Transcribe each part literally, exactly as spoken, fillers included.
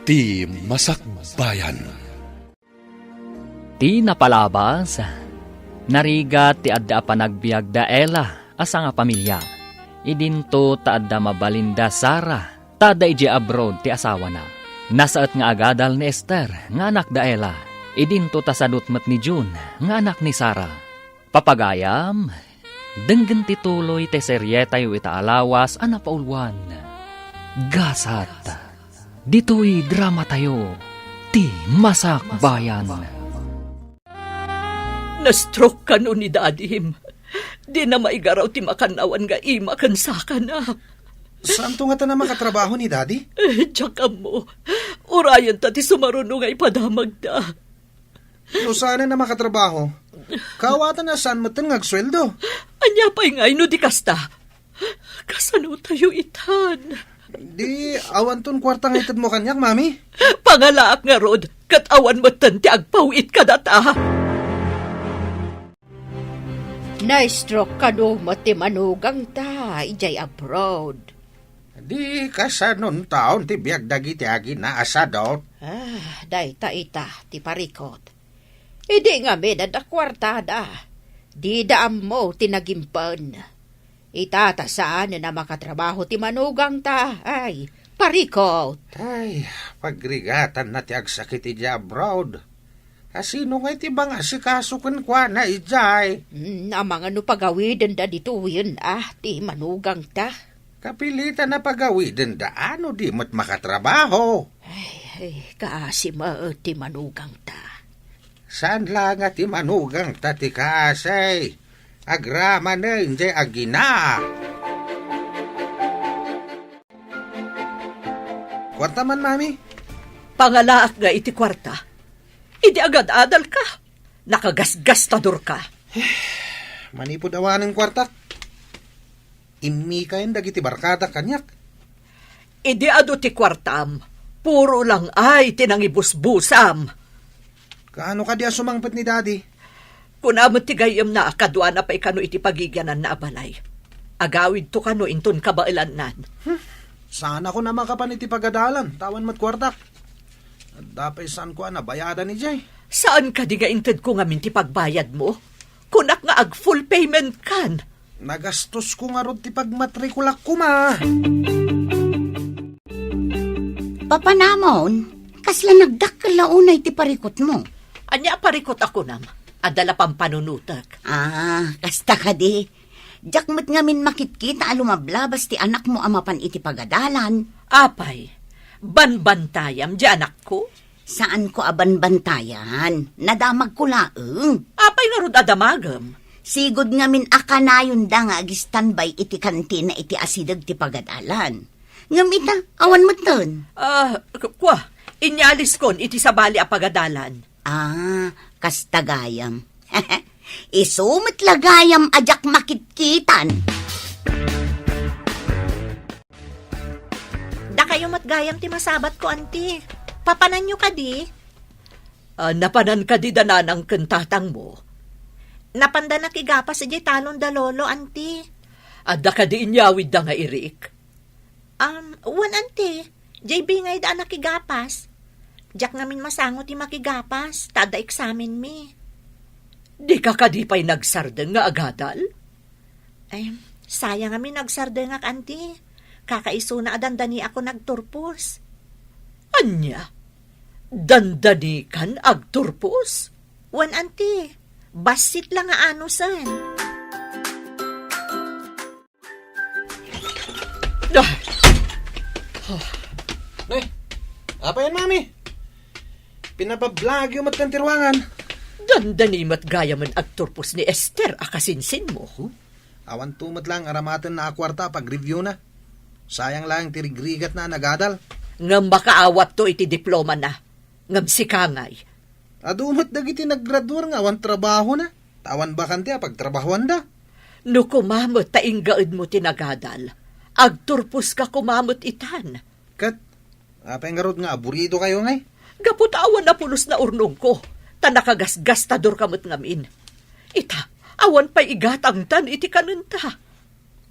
Ti Masakbayan. Ti napalabas, narigat ti adda a panagbiag da Ella a sangapamilia. Idinto ta adda mabalin da Sara, ta adda idiay abroad ti asawana. Nasaet nga agadal ni Esther nga anak da Ella. Idinto ta sadut met ni June nga anak ni Sara. Papagayam, denggen ti tuloy ti serietayo ita a lawas a napauluan, Gasat. Ditoy dramatayo, Ti Masakbayan. Na-stroke kano ni dadim. Dina maigaraw ti makannawan nga ima ken sakana. Saanto ngata a makatrabaho ni Daddy? Eh, diak ammo. Urayenta ti sumaruno nga ipadamagda. No saanen a makatrabaho, kaawatan a saan metten nga agsueldo. Ania pay ngay no di kasta? Kasano tayo itan? Di, awanton kuarta nga itedmo kaniak, Mami? Pangalaak ngarud, ket awan metten ti agpaw-it kadata. Na-stroke kano met ti manugangta idiay abroad. Di kasanon taon ti biag dagiti agina a sadut? Ah, dayta ita ti parikut. Idi ngamin adda kuartada, dida ammo ti nagimpen. Ita ta saanen a makatrabaho ti manugangta, ay, parikut. Ay, pagrigatanna ti agsakit idiay abroad. Kasino ngay ti mangasikaso kenkuana idiay? Mm, amangan no pagawidenda ditoyen, ah, ti manugangta. Kapilitan a pagawidenda, no di met makatrabaho. Ay, ay, kaasi met ti manugangta. Saan la nga ti manugangta ti kaasi? Agramanen jay agina. Kuarta man, Mami? Pangalaak nga iti kuarta. Idi agad-adal ka, nakagasgastador ka. Manipud awanen kuartak, immikayen dagiti barkadak kaniak. Idi adu ti kuartam, puro lang ay ti nangibusbusam. Kaano kadi a sumangpet ni Daddy? Kuna met ti gayyemna a kaduana pay kano iti pagigiananna a balay. Agawidto kano inton kabaelannan. Hmm. Saan a kuna makapan iti pagadalan, ta awan met kuartak. Adda pay saanko a nabayadan idiay. Saan kadi nga intedko ngamin ti pagbayadmo? Kunak nga ag-full payment kan. Nagastosko ngarud ti pagmatrikulak koma. Papanamon, kasla nagdakkel la unay ti parikutmo? Ania a parikut a kunam? Adda la pampanunotek. Ah, kasta kadi. Diak met ngamin makitkita a lumablabas ti anakmo a mapan iti pagadalan. Apay, banbantayam di anakko? Saanko a banbantayan. Nadamagko laeng. Apay ngarud a damagem? Sigud ngamin a kanayonda nga ag-standby iti kantina iti asideg ti pagadalan. Ngem ita, awan metten. Ah, k-, kua, inyaliskon iti sabali a pagadalan. Ah, kasta gayam. Isu met la gayam a diak makitkitan. Dakayo met gayam ti masabatko, anti. Papananyo kadi? Ah, napanan kadi da nanang ken tatangmo? Napanda nakigapas idiay talon da lolo, anti. Adda kadi inyawidda nga irik? Um, wen, anti. Jay bingayda a nakigapas. Diak ngamin masango ti makigapas, ta adda eksamenmi. Dika kadi pay nagsardeng nga agadal? Ay, sayang a mi nagsardengak, anti. Kakaisuna a dandaniakon agturpos. Ania? Dandanikan agturpos? Wen, anti. Bassit la nga anusen. Ah. Nay, apayen, Mami? Pinabablagyo met kan ti ruangan. Dandani met gayamen agturpos ni Esther a kasinsinmo. Huh? Awanto met lang aramatenna a kuarta a pag-review na. Sayang lang ti rigrigatna a nagadal. Ngem makaawatto iti diplomana. Ngem sika ngay? Adu met dagiti naggraduar nga awan trabahona. Ta awan bakante a pagtrabahoanda. No kuma met ta inggaedmo ti nagadal, agturposka kuma met itan. Ket, apay ngarud nga aburitokayo ngay? Gapu ta awan a pulos naurnongko, ta nakagasgastadorka met ngamin. Ita, awan pay igatangtan iti kanenta.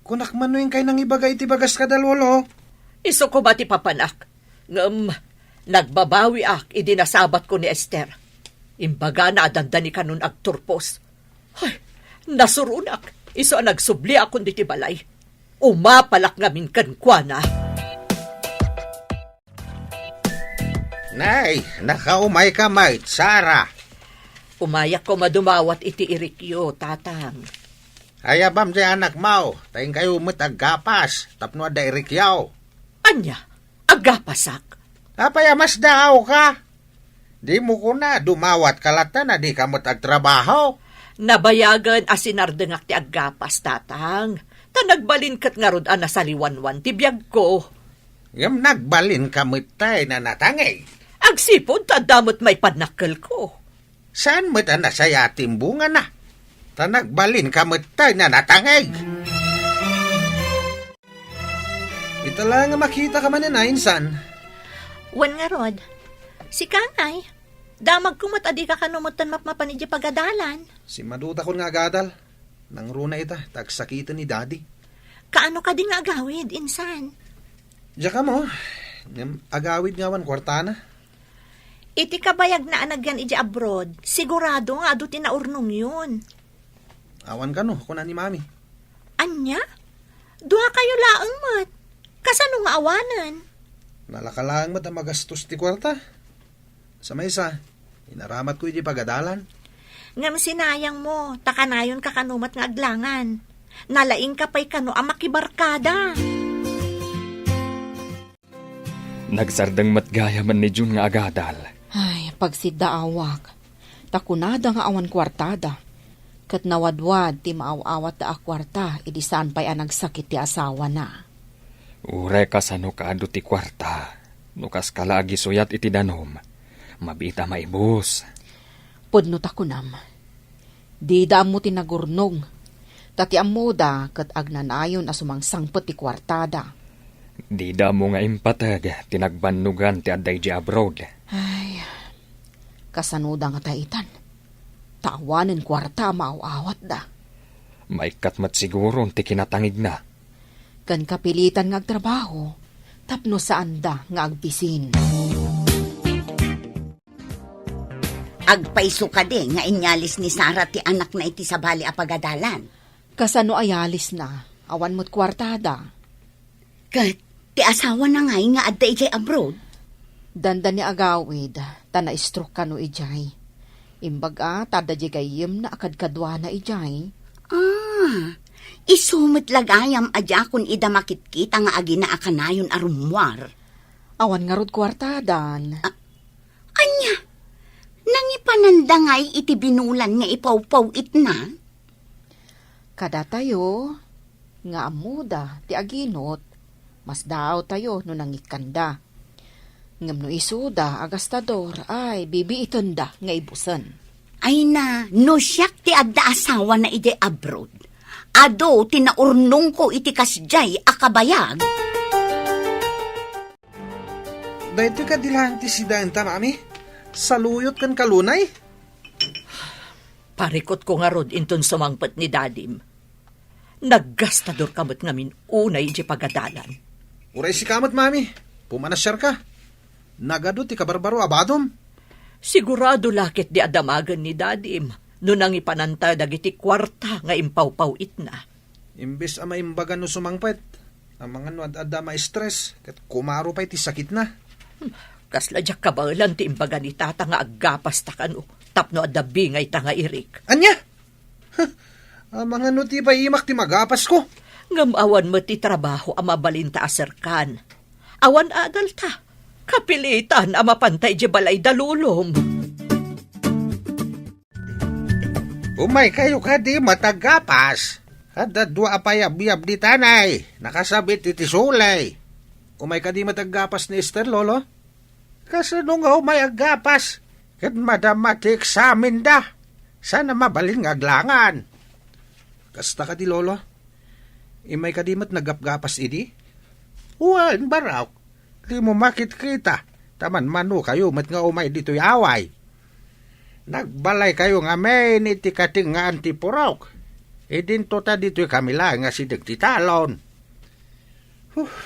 Kunak man no inkay nangibaga iti bagas kada lolo. Isu koma ti papanak. Ngem, Nagbabawiak idi nasabatko ni Esther. Imbagana a dandani kanon agturpos. Ay, nasuronak, isu a nagsubliakon diti balay. Umapalak ngamin kenkuana. Nay, nakaumayka met, Sara. Umayak koma dumawat iti irikyo, Tatang. Ayabam ti anakmo, ta inkayo met aggapas tapno adda irikyo. Ania? Aggapasak? Apay a masdaawka? Dimo kuna dumawatka latta no dika met agtrabaho? Nabayagen a sinardengak ti aggapas, Tatang. Ta nagbalin ket ngarud a nasaliwanwan ti biagko. Ngem nagbalinka met tay nanatangig. Agsipud ta adda met maipanakkelko. Saan met a nasaya ti imbungana? Ta nagbalinka met tay nanatangig. Ita la nga makitaka manen a, insan. Wen ngarud, sika ngay, damagko met a dika kano metten mapmapan idiay pagadalan. Simmadutakon nga agadal. Nangruna ita, ta agsakiten ni Daddy. Kaano kadi nga agawid, insan? Diak ammo, ngem agawid nga awan kuartana. Iti kabayagna a nagyan idiay abroad, sigurado nga adu ti naurnongyon. Awan kano, kuna ni Mami. Ania? Duakayo laeng met. Kasano nga awanen? Nalaka laeng met a magastos ti kuarta. Sa maysa, inaramatko idiay pagadalan. Ngem sinayangmo, ta kanayonka kano met nga aglangan. Nalaingka pay kano a makibarkada. Nagsardeng met gayamen ni June nga agadal. Ay, pagsiddaawak. Ta kunada nga awan kuartada. Ket nawadwad ti maaw-awatda a kuarta idi saan pay a nagsakit ti asawana. Uray kasano kaadu ti kuarta, no kaska la agisuyat iti danum, mabiit a maibus. Pudno ta kunam, dida ammo ti nagurnong, ta ti ammoda ket agnanayon a sumangsangpet ti kuartada. Dida ammo nga impateg ti nagbannogan ti adda idiay abroad. Ay, kasanoda ngata itan? Ta awanen kuarta a maaw-awatda. Maikkat met siguron ti kinatangigna. Ken kapilitan nga agtrabaho tapno saanda nga agbisin. Agpayso kadi nga inyalis ni Sara ti anakna iti sabali a pagadalan? Kasano a yalisna? Awan met kuartada. Ket ti asawana ngay nga adda idiay abroad? Dandani agawid, ta na-stroke kano idiay. Imbag a, ta adda diay gayyemna a kadkaduana idiay. Ah, isu met la gayam a diakon ida makitkita nga agina a kanayon a rummuar. Awan ngarud kuartadan. Ah, ania? Nangipananda ngay iti binulan nga ipawpaw-itna? Kadatayo, nga ammoda ti aginot, masdaawtayo no nangikkanda. Ngem no isuda a gastador, ay, bibiitenda nga ibusen. Ay na, no siak ti adda asawana idiay abroad, adu ti naurnongko iti kasdiay a kabayag. Daytoy kadi laeng ti sidaenta, Mami? Saluyot ken kalunay? Parikutko ngarud inton sumangpet ni Dadim. Naggastadorka met ngamin unay idiay pagadalan. Uray sika met, Mami. Pumanasiarka. Nagadu ti kabarbaro a badom. Sigurado la ketdi a damagen ni Dadim no nangipananta dagiti kuarta nga impawpaw-itna. Imbes a maimbagan no sumangpet, amangan no ad-adda ma-stress, ket kumaro pay ti sakitna. Hmm, kasla diak kabaelan ti imbaga ni Tata nga aggapasta kano tapno adda bingayta nga irik. Ania? Huh, amangan no ti paimak ti magapasko. Ngem awan met ti trabaho a mabalinta a serkan. Awan adalta. Kapilitan a mapanta idiay balay da Lolom. Umaykayo kadi met aggapas. Adda dua a payabyab ditan ay, nakasabit iti suley. Umay kadi met aggapas ni Esther, Lolo? Kasano nga umay aggapas? Ket madama ti eksamenda. Saan a mabalin nga aglangan. Kasta kadi, Lolo? Imay kadi met naggapgapas idi? Wen, barok. Dimo makitkita, ta manmanokayo met nga umay ditoy away. Nagbalaykayo ngamin iti katengngaan ti purok. Idinto ta ditoy kami laeng nga sideg ti talon. Huh,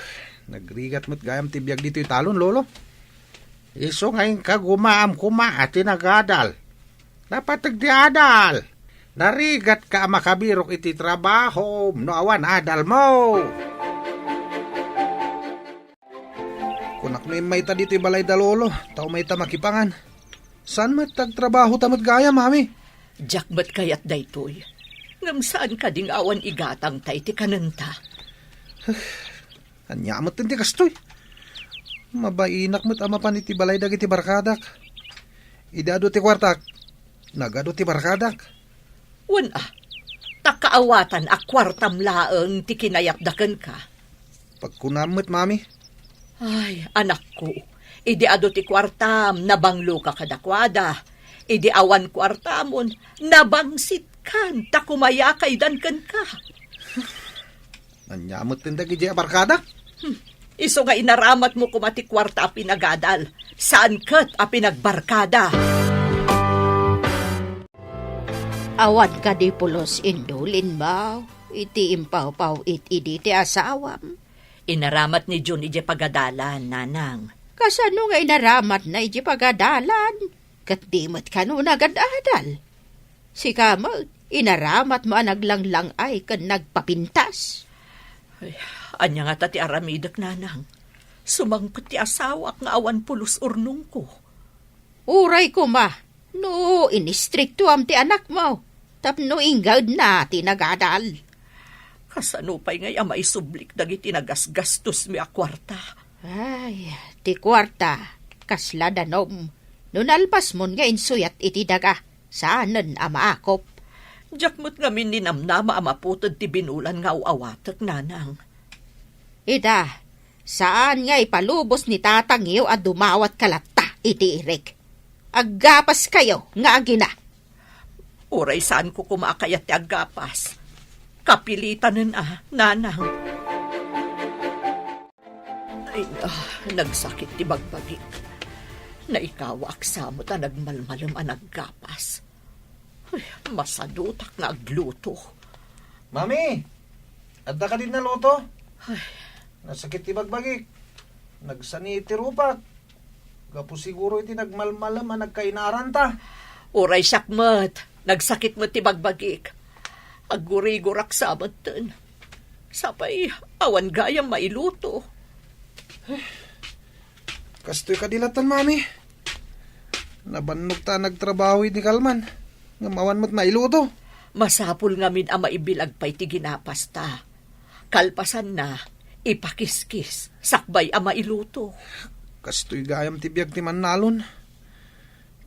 nagrigat met gayam ti biag ditoy talon, Lolo. Isu nga inkagumaam koma a ti nagadal. Napateg ti adal. Narigatka a makabirok iti trabahom no awan adalmo. Kunak no immayta ditoy balay da lolo, ta umayta makipangan. Saan met ti agtrabaho ta met gayam, mami? Diak met kayat daytoy. Ngem saan kadi nga awan igatangta iti kanenta? Ania met ti kastoy? Mabainak met a mapan iti balay dagiti barkadak. Idi adu ti kuartak, nagadu ti barkadak. Wen a, ta kaawatan a kuartam laeng ti kinayatda kenka. Pagkunam met, mami. Ay, anakko, idi adu ti kuartam, nabangloka kadakuada. Idi awan kuartamon, nabangsitkan ta kumayakaydan kenka. Ania met ti dagiti a barkada? Hmm. Isu nga inaramatmo koma ti kuarta a pinagadal, saan ket a pinagbarkada. Awan kadi pulos indulinmo iti impawpaw-it idi ti asawam? Inaramat ni Jun idiay pagadalan, nanang. Kasano nga inaramatna idiay pagadalan? Ket di met kano nagad-adal? Sika met, inaramatmo a naglanglang-ay ken nagpapintas. Ay, ania ngata ti aramidek, nanang? Sumangpet ti asawak nga awan pulos urnongko. Uray koma, no inistriktuam ti anakmo, tapno inggedna ti nagadal. Kasano pay ngay a maisublik dagiti nagasgastosmi a kuarta? Ay, ti kuarta, kasla danom. No nalpasmon nga insuyat iti daga, saanen a maakop. Diak met ngamin ninamnama a maputed ti binulan nga aw-awatek, nanang. Ita, saan nga ipalubos ni tatangyo a dumawatka latta iti irik. Aggapaskayo nga agina. Uray saanko koma a kayat ti aggapas. Kapilitanen a, nanang. Ay, ah, nagsakit ti bagbagik. Naikawaak sa met a nagmalmalem a naggapas. Ay, masadutak nga agluto. Mami, adda kadi naluto? Ay. Nasakit ti bagbagik. Nagsani ti rupak. Gapu siguro iti nagmalmalem a nagkainaranta. Uray siak met, nagsakit met ti bagbagik. Aggurigurak sa metten. Sapay, awan gayam mailuto. Kastoy kadi latta, mami. Nabannog ta nagtrabaho idi kalman, ngem awan met mailuto. Masapul ngamin a maibilag pay ti ginapasta. Kalpasanna, ipakiskis, sakbay a mailuto. Kastoy gayam ti biag ti mannalon.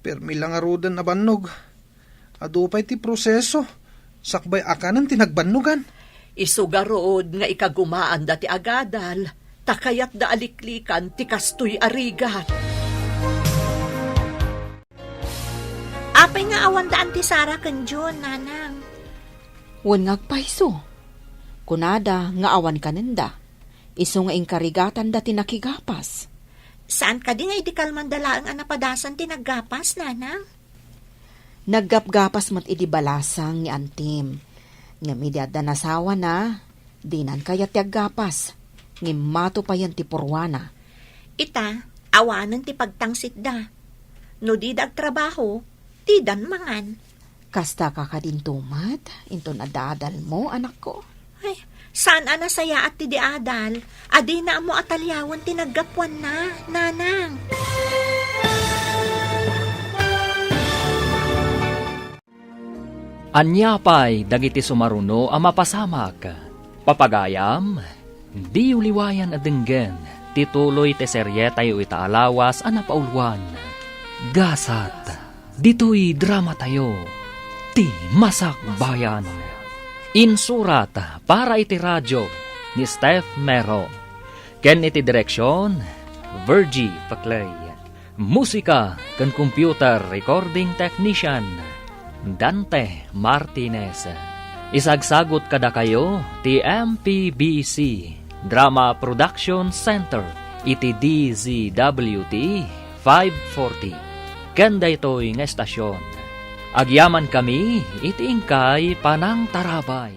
Permi la ngaruden a bannog. Adu pay ti proseso, sakbay a kanen ti nagbannogan. Isu ngarud nga ikagumaanda ti agadal, ta kayatda a liklikan ti kastoy a rigat. Apay nga awan daan ti Sara ken Jun, nanang? Wen nga agpayso. Kunada nga awan kanenda. Isu nga inkarigatanda ti nakigapas. Saan kadi nga idi kalmanda laeng a napadasan ti naggapas, nanang? Naggapgapas met idi balasang ni antim. Ngem idi adda nasawana, dinan kayat ti aggapas. Ngem mato payen ti purwana. Ita, awanen ti pagtangsitda. No dida agtrabaho, didan mangan. Kasta ka kadinto met, inton adda adalmo, anakko? Ay, saan a nasayaat ti di adal, a dina ammo a taliawen ti naggapuanna, nanang. Ania pay dagiti sumaruno a mapasamak? Papagayam, diyo liwayan a denggen ti tuloy ti serietayo ita a lawas a napauluan, Gasat. Ditoy dramatayo, Ti Masakbayan. Insurat para iti radio ni Steph Mero. Ken iti direksion, Virgie Paclay. Musika ken computer recording technician, Dante Martinez. Isagsagut kadakayo ti M P B C Drama Production Center iti D Z W T five forty. Ken daytoy nga estasyon, agyamankami iti inkay panangtarabay.